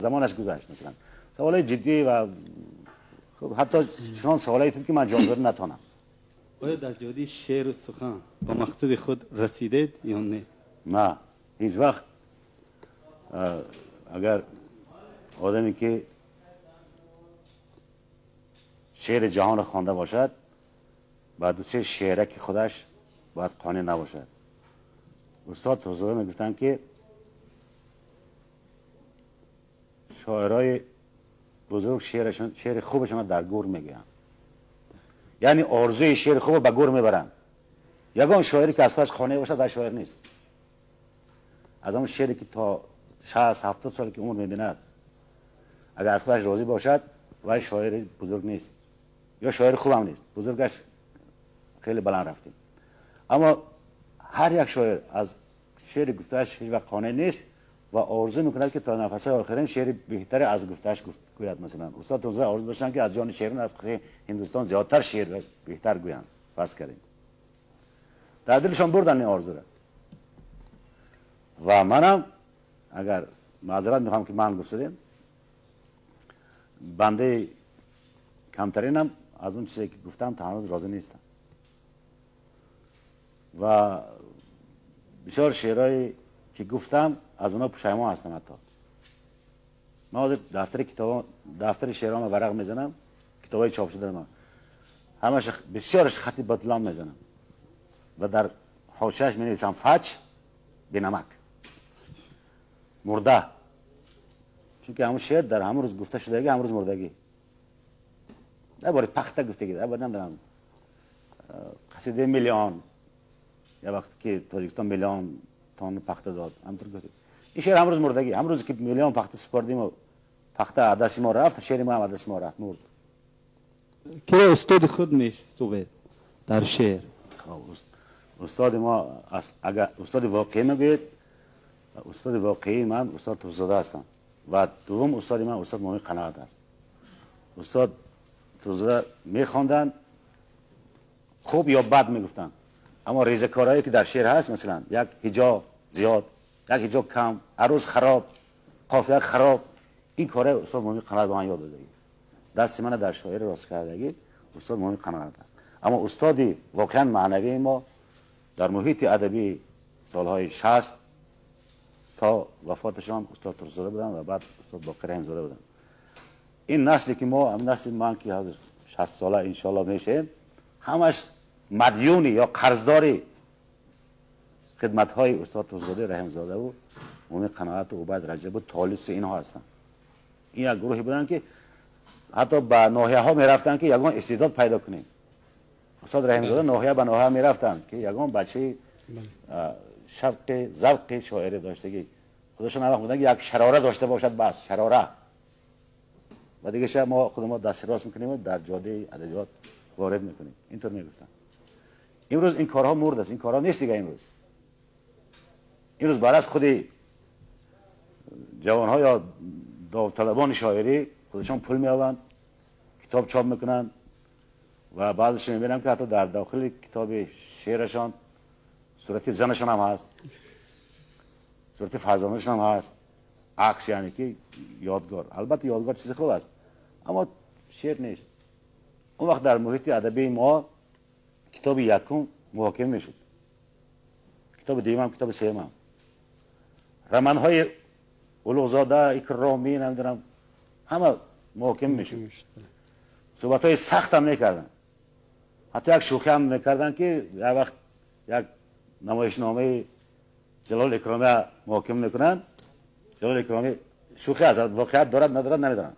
Замонаш гузашт масалан. Саволҳои ҷиддӣ ва хуб ҳатто чунон саволҳое ки ман ҷавоб дода натавонам. Оё дар ҷодаи шеъру сухан ба мақсади худ расидед ё не? На, ҳеҷ вақт. Агар одаме ки шеъри ҷаҳонро хонда бошад, ба ду-се шеъре ки худаш бояд қонеъ набошад. Устод Турсунзода мегуфтанд ки шоирои бузург шеъри хубашонро дар гӯр мегӯянд, яъне орзуи шеъри хубро ба гӯр мебаранд. Ягон шоире ки аз худаш қонеъ бошад, дар шоир нест. Аз он шеъре ки то 60-70 сол ки умр мебинад, агар аз худаш розӣ бошад, вай шоири бузург нест ё шоири хубам нест. Бузургаш хеле баланд рафтем. Аммо ҳар як шоир аз шеъри гуфтааш ҳеҷ вақт қонеъ нест ва орзу мекунад ки то нафасҳои охирин шеъри беҳтаре аз гуфтааш гӯяд. Масалан, устод Турсунзода орзу доштанд ки аз ҷони шеърон аз қиссаи Ҳиндустон зиёдтар шеър беҳтар гӯянд. Фарз кардем, дар дилшон бурданд ин орзуро. Ва манам агар маъзарат мехоҳам ки ман гуфтадем, бандаи камтаринам аз он чизе ки гуфтам то ҳанӯз розӣ нестам ва бисёр шеърҳое ки гуфтам аз онҳо пушаймон ҳастам. Ҳатто ман ҳозир дафтари китоб, дафтари шеърҳоро варақ мезанам, китобҳои чоп шудаи ман ҳамааш бисёраш хати батлон мезанам ва дар ҳошияш менависам фач бенамак, мурда, чунки ҳамон шеър дар ҳамон рӯз гуфта шудагӣ, ҳамон рӯз мурдагӣ. Дар бораи пахта гуфтагӣ, дар бораи намедонам қасидаи миллион, як вақт ки Тоҷикистон миллион тонна пахта дод, ҳаминтур гуфт. Ин шеър ҳамон рӯз мурдагӣ, ҳамон рӯзе ки миллион пахта супордим, пахта аз дасти мо рафт, шеъри мо ҳам аз дасти мо рафт, мурд. Киро устоди худ мешуморед дар шеър? Устоди мо, агар устоди воқеӣ мегӯед, устоди воқеии ман устод Турсунзода ҳастанд ва дуввум устоди ман устод Мӯмин Қаноат аст. Устод Турсунзода мехонданд, хуб ё бад мегуфтанд, аммо резакорҳое ки дар шеър ҳаст, масалан як ҳиҷо зиёд, як ҳиҷо кам, арӯз хароб, қофия хароб, ин корҳои устод Мӯмин Қаноат ба ман ёд додагӣ. Дасти мана дар шоири рост кардагӣ устод Мӯмин Қаноат аст. Аммо устоди воқеан маънавии мо дар муҳити адабии солҳои 60 то вафоташон устод Турсунзода буданд ва баъд устод Боқир Раҳимзода буданд. Ин насле ки мо, насли ман ки ҳозир 60 сола иншоалло мешавем, ҳамаш мадюни ё қарздори хидматҳои устод Турсунзода, Раҳимзода ва Мӯмин Қаноат ва Убайд Раҷаб ва Толис инҳо ҳастанд. Ин як гурӯҳе буданд ки ҳатто ба ноҳияҳо мерафтанд ки ягон истеъдод пайдо кунем. Устод Раҳимзода ноҳия ба ноҳия мерафтанд ки ягон бачаи шавқи завқи шоирӣ доштагӣ, худашон ҳар вақт буданд ки як шарора дошта бошад, бас шарора, ва дигаша мо худ мо даст рост мекунем ва дар ҷодаи адабиёт ворид мекунем. Интур мегуфтанд. Имрӯз ин корҳо мурд аст, ин корҳо нест дига. Имрӯз баръакс худи ҷавонҳо ё довталабони шоирӣ худашон пул меованд, китоб чоп мекунанд ва баъзеашон мебинам ки ҳатто дар дохили китоби шеърашон сурати занашон ҳам ҳаст, сурати фарзандашон ҳам ҳаст, акс, яъне ки ёдгор. Албатта ёдгор чизи хуб аст, аммо шеър нест. Он вақт дар муҳити адабии мо китоби якум муҳокима мешуд, китоби дуюмам, китоби сеюмам, романҳои Улуғзода, Икромӣ, намедонам, ҳама муҳокима мешуд. Суҳбатҳои сахтам мекарданд, ҳатто як шӯхӣ ҳам мекарданд ки як вақт як намоишномаи Ҷалол Икромия муҳокима мекунанд. Ҷалол Икромӣ, шӯхӣ аст, воқеият дорад надорад намедонам,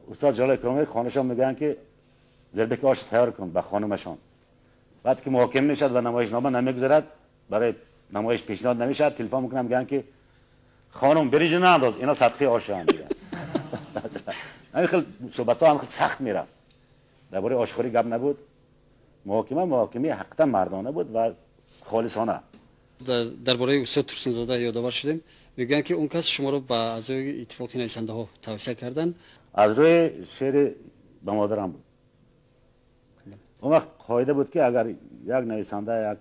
устод Ҷалол Икромӣ хонашон мегӯянд ки зербеки ош тайёр кун ба хонумашон. Баъд ки муҳокима мешавад ва намоишнома намегузарад, барои намоиш пешниҳод намешавад, телефон мекунанд, мегӯянд ки хонум, биринҷ наандоз, ино садқаи ошанд. Ҳамин хел суҳбатҳо ҳам хел сахт мерафт. Дар бораи ошхӯрӣ гап набуд. Муҳокима муҳокимаи ҳақиқатан мардона буд ва холисона. Дар бораи устод Турсунзода ёдовар шудем. Мегӯянд ки он кас шуморо ба аъзои иттифоқи нависандаҳо тавсия карданд. Аз рӯи шеъри ба модарам буд. Он вақт қоида буд ки агар як нависанда, як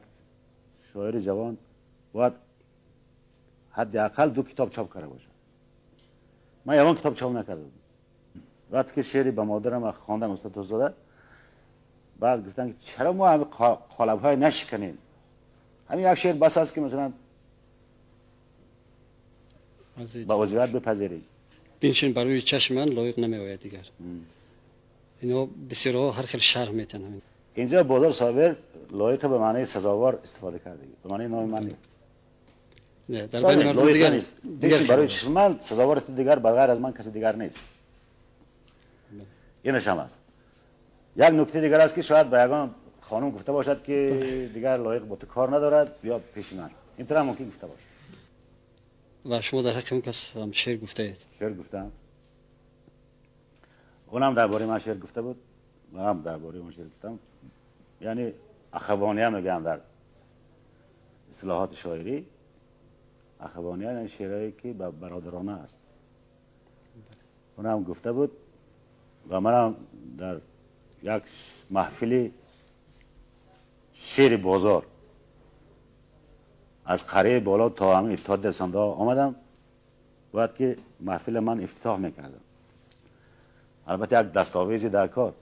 шоири ҷавон бояд ҳадди ақал ду китоб чоп карда бошад. من یوان کتاب چاپ نکرده بودم. وقتی که شعری به مادرم خواندم استاد ترس‌زاده، بعد گفتن که چرا ما همین قالب‌های نشکنیم، همین یک شعر بس است که مثلا با عضویت بپذیریم. بینشین برای چشم من لایق نمیآید دیگر. اینا بسیارها هر خیلی شرح میتن. اینجا بازار صابر لایق به معنی سزاوار استفاده کرده، به معنی نام من نیست. نه در بین مردم دیگر نیست. برای چشم من سزاوار دیگر بغیر از من کسی دیگر نیست. اینش هم است. یک نکته دیگر است که شاید به یگان خانم گفته باشد که دیگر لایق با تو کار ندارد یا پیش من، اینطور هم ممکن گفته باشد. و شما در حق اون کس هم شعر گفته اید؟ شعر گفتم، اونم درباره من شعر گفته بود، من هم درباره اون شعر گفتم. یعنی اخوانیه میگن در اصطلاحات شاعری، اخوانیه یعنی شعرهایی که برادرانه است. اونم گفته بود و منم در یک محفل شعر بازار از قریه بالا تا همه اتحاد نویسنده آمدم، باید که محفل من افتتاح میکردم. البته یک دستاویزی در کار،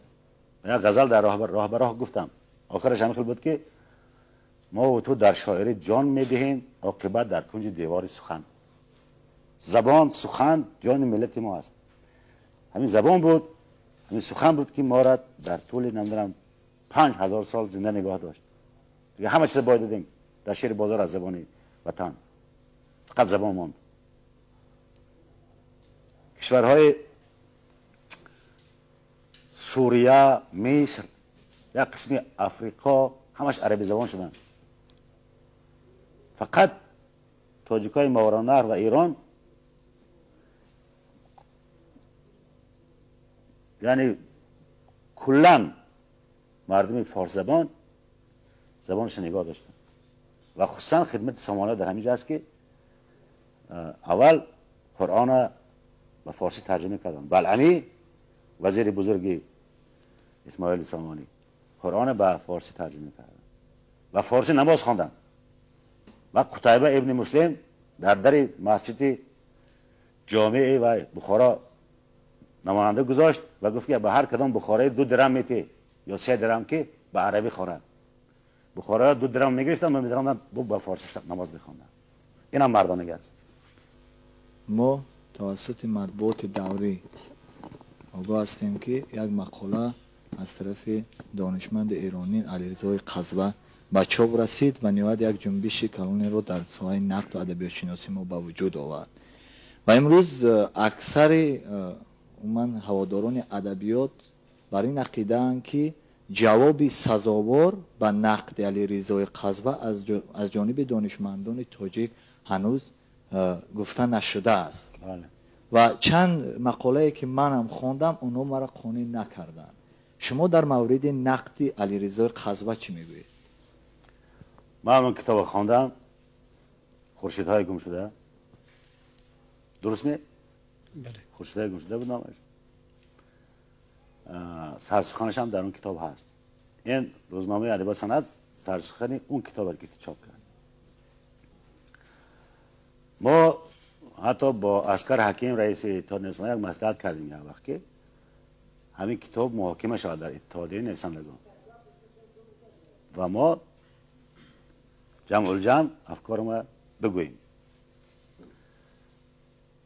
یک غزل در راه به راه گفتم. آخرش همین خیلی بود که ما و تو در شاعری جان میدهیم، عاقبت در کنج دیوار سخن. زبان سخن جان ملت ما است. همین زبان بود، همین سخن بود که ما را در طول نمیدونم 5000 سال زنده نگاه داشت. دیگه همه چیز باید دادیم در شعر بازار از زبان وطن، فقط زبان ماند. کشورهای سوریه، مصر، یک قسم افریقا همش عربی زبان شدن. فقط تاجیکای ماورالنهر و ایران، یعنی کلا مردم فارس زبان زبانش نگاه داشتن. و خصوصا خدمت سامانه در همینجا است که اول قرآن به فارسی ترجمه کردن. بلعمی وزیر بزرگ اسماعیل سامانی قرآن به فارسی ترجمه کردن و فارسی نماز خواندن. و قتیبه ابن مسلم در در مسجد جامع و بخارا نماینده گذاشت و گفت که به هر کدام بخارای 2 درم میتی یا 3 درم که به عربی خواند. بخارا 2 درم میگرفتن و میدرم به فارسی نماز میخواندن. این هم مردانگی است. ما توسط مطبوعات دوری آگاه هستیم که یک مقاله از طرف دانشمند ایرانی علیرضای قزوه به چاپ رسید و نهایت یک جنبش کلانی را در ساحه نقد و ادبیات شناسی ما به وجود آورد. و امروز اکثر من هواداران ادبیات بر این عقیده اند که جواب سزاوار به نقد علیرضای قزوه از جانب دانشمندان تاجیک هنوز گفته نشده است. بله. و چند مقاله که منم خواندم اونا مرا قانع نکردند. شما در مورد نقد علیرضای قزوه چی میگویید؟ من اون کتاب خواندم، خورشیدهای گم شده، درست می؟ بله. خورشیدهای گم شده بود نامش. سرسخنش هم در اون کتاب هست. این روزنامه ادبیات سند سرسخن اون کتاب رو که چاپ کرد. ما حتی با عسکر حکیم رئیس اتحاد نویسندگان یک مصلحت کردیم یک وقت که همین کتاب محاکمه شود در اتحادیه نویسندگان و ما جمع الجمع افکار ما بگوییم.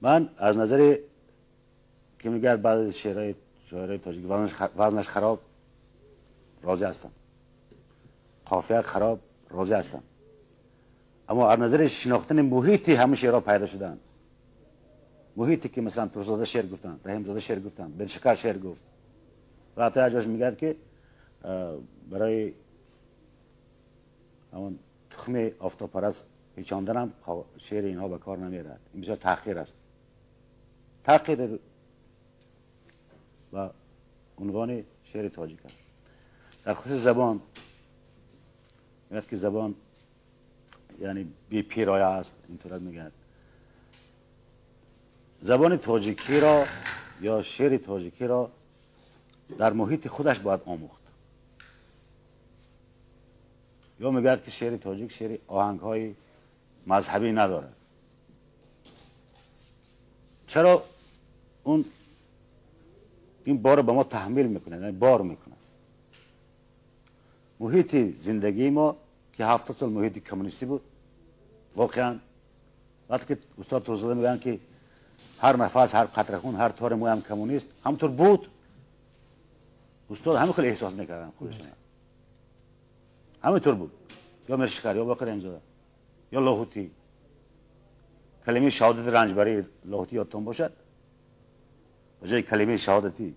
من از نظر که میگه بعد از شعرهای شاعرای تاجیک وزنش خراب راضی هستم، قافیه خراب راضی هستم، اما از نظر شناختن محیطی همه شعرها پیدا شدن، محیطی که مثلا ترس‌زاده شعر گفتن، رحیم‌زاده شعر گفتن، بن شکر شعر گفت و حتی جاش میگه که برای همون تخم آفتاب پرست پیچاندن هم شعر اینها به کار نمیرد. این بسیار تحقیر است، تحقیر و عنوان شعر تاجیک است. در خصوص زبان میگه که زبان یعنی بی پیرایه است، اینطور میگه. زبان تاجیکی را یا شعر تاجیکی را در محیط خودش باید آموخت. یا میگه که شعر تاجیک شعر آهنگ‌های مذهبی ندارد. چرا اون این بار به ما تحمیل میکنه، یعنی بار میکنه. محیط زندگی ما که 70 سال محیط کمونیستی بود، واقعا وقتی که استاد ترس‌زاده میگن که هر نفس، هر قطره خون، هر تار موی هم کمونیست، همطور بود. استاد همین خیلی احساس میکردن خودشون، همینطور بود. یا میرشکر، یا باقر امزاده، یا لاهوتی. کلمه شهادت رنجبری لاهوتی یادتان باشد، به جای کلمه شهادتی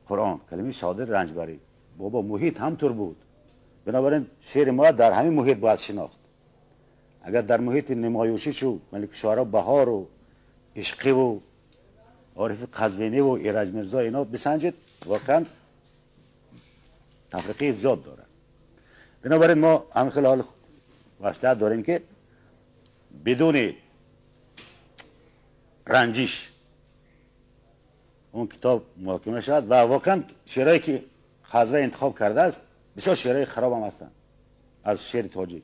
قرآن، کلمه شهادت رنجبری. بابا محیط همطور بود. بنابراین شعر ما در همین محیط باید شناخت. اگر در محیط نمایشی شو ملک شعرا بهار و عشقی و عارف قزوینی و ایرج میرزا اینا بسنجید، واقعا تفریقی زیاد داره. بنابراین ما هم خیلی حال مصلحت داریم که بدون رنجش اون کتاب محاکمه شد. و واقعا شعرهایی که قزوه انتخاب کرده است بسیار شعرهای خراب هم هستند از شعر تاجیک.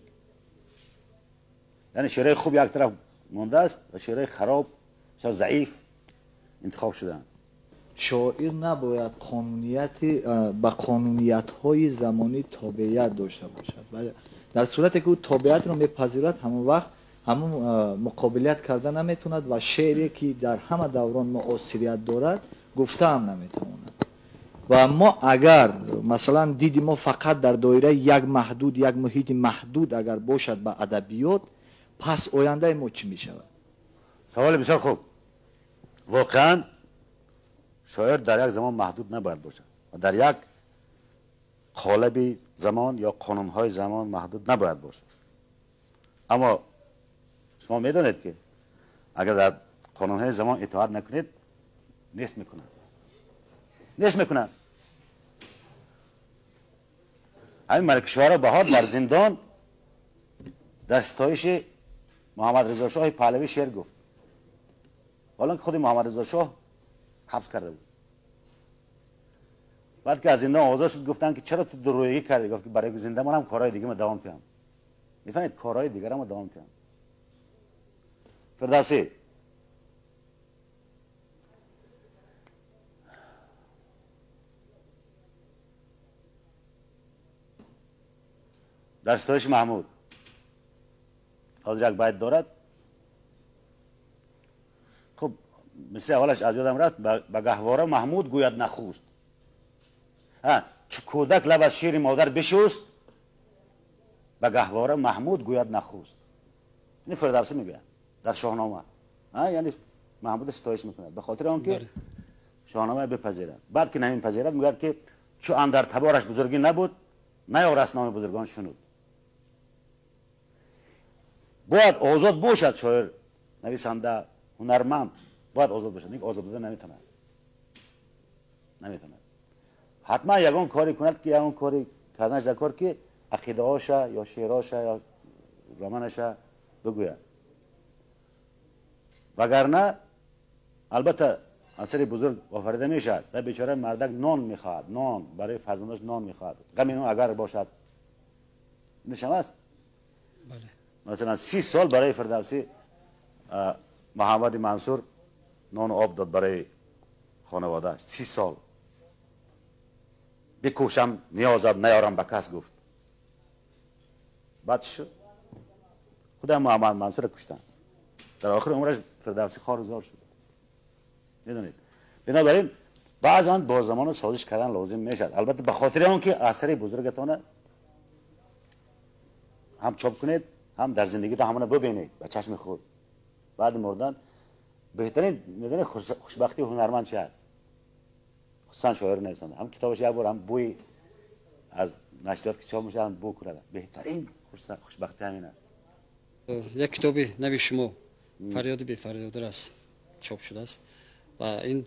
یعنی شعرهای خوب یک طرف مانده است و شعرهای خراب بسیار ضعیف انتخاب شدند. شاعر نباید قانونیت به قانونیت‌های زمانی تابعیت داشته باشد و در صورتی که او تابعیت را میپذیرد، همون وقت همون مقابلیت کرده نمیتواند و شعری که در همه دوران معاصریت دارد گفته هم نمیتواند. و ما اگر مثلا دیدی ما فقط در دایره یک محدود، یک محیط محدود اگر باشد به ادبیات، پس آینده ما چی میشود؟ سوال بسیار خوب. واقعا شاعر در یک زمان محدود نباید باشد و در یک قالب زمان یا قانونهای زمان محدود نباید باشد. اما شما میدانید که اگر در قانونهای زمان اطاعت نکنید نیست میکنند، نیست میکنند. همین ملک شعرا بهار در زندان در ستایش محمد رضا شاه پهلوی شعر گفت، حالا که خود محمد رضا شاه حبس کرده بود. بعد که از زندان آزاد شد گفتن که چرا تو درویی کردی؟ گفت که برای زنده منم کارهای دیگه ما دوام تیم. میفهمید؟ کارهای دیگه ما دوام تیم. فردوسی در ستایش محمود از یک بیت دارد. خب مثل اولش از یادم رفت. به گهواره محمود گوید نخوست، چو کودک لب از شیر مادر بشست، به گهواره محمود گوید نخوست. این فردوسی میگه در شاهنامه، یعنی محمود ستایش میکند به خاطر آنکه شاهنامه بپذیرد. بعد که نمیپذیرد میگوید که چو اندر تبارش بزرگی نبود، نیارست نام بزرگان شنود. باید آزاد باشد شاعر، نویسنده، هنرمند باید آزاد باشد. یک آزاد بوده نمیتواند، نمیتواند. حتما یگان کاری کند که یگان کاری کردنش در کار که عقیده هاشه یا شعرهاشه یا رمانشه بگوید، وگرنه البته اثر بزرگ آفریده میشد و بیچاره مردک نان میخواهد، نان برای فرزنداش نان میخواهد، غم اینو اگر باشد نشم است. بله. مثلا 30 سال برای فردوسی محمد منصور نان و آب داد برای خانواده، 30 سال. بکوشم نیازم نیارم به کس گفت. بعد شد خدا محمد منصور کشتن. در آخر عمرش فردوسی خوار و زار شد. میدونید؟ بنابراین بعضا با زمان سازش کردن لازم میشد، البته به خاطر آن که اثر بزرگتان هم چاپ کنید، هم در زندگی تا همونه ببینید به چشم خود. بعد مردن بهترین میدونید خوشبختی هنرمند چی است؟ خصوصا شاعر نویسنده، هم کتابش یک بار هم بوی از نشریات که چاپ میشه هم بو کنه، بهترین خوشبختی همین است. یک کتابی نوی شما فریاد بی فریاد است چاپ شده است و این